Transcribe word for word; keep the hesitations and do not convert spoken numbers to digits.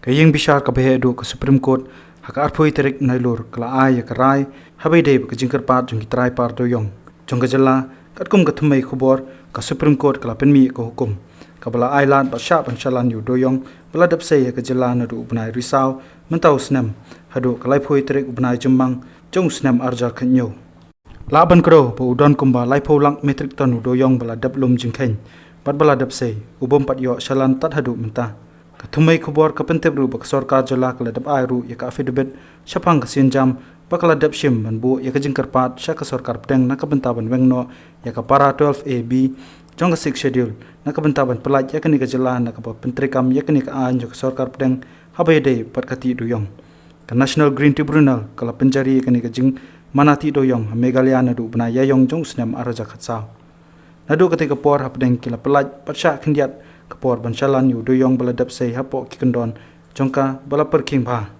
Ka ïing bishar kaba heh duh ka Supreme Court ha ka arphew tarik Nailur ka la ai ïa ka rai haba ïadei bad ka jingkyrpad jong ki trai par dewïong jong ka jylla. Katkum ka thymmei khubor, ka Supreme Court ka la pynmih ka hukum kaba la ai lad bad shah ban shalan ïa u dewïong ba la dep sei ha ka jylla naduh u bnai Risaw mynta u snem haduh ka laiphew tarik u bnai Jymmang jong u snem arhajar khathynñiew. Lah ban kdew ba u don kumba laiphew lak metric ton u dewïong ba la dep lum jingkheiñ bad ba la dep sei, u bym pat ïoh shalan tad haduh mynta. Ka thymmei khubor ka pyntip ruh ba ka sorkar jylla ka la dep ai ruh ïa ka affidavit shaphang ka sienjam ba ka la dep shim ban buh ïa ka jingkyrpad sha ka sorkar pdeng na ka bynta ban weng noh ïa ka para twelve A B jong ka Sixth Schedule na ka bynta ban pyllait ïa kane ka jylla na kaba pyntreikam ïa kane ka aiñ jong ka sorkar pdeng haba ïadei bad ka tih dewïong. Ka National Green Tribunal ka la pynjari ïa kane ka jingmana tih dewïong ha Meghalaya naduh u bnai Ïaïong jong u snem arhajar khatsaw. Naduh katei ka por hapdeng ki la pyllait bad shah khyndiat ka por ban shalan ïa u dewïong ba la dep sei hapoh ki kyndon jong ka ba la pyrkhing bha.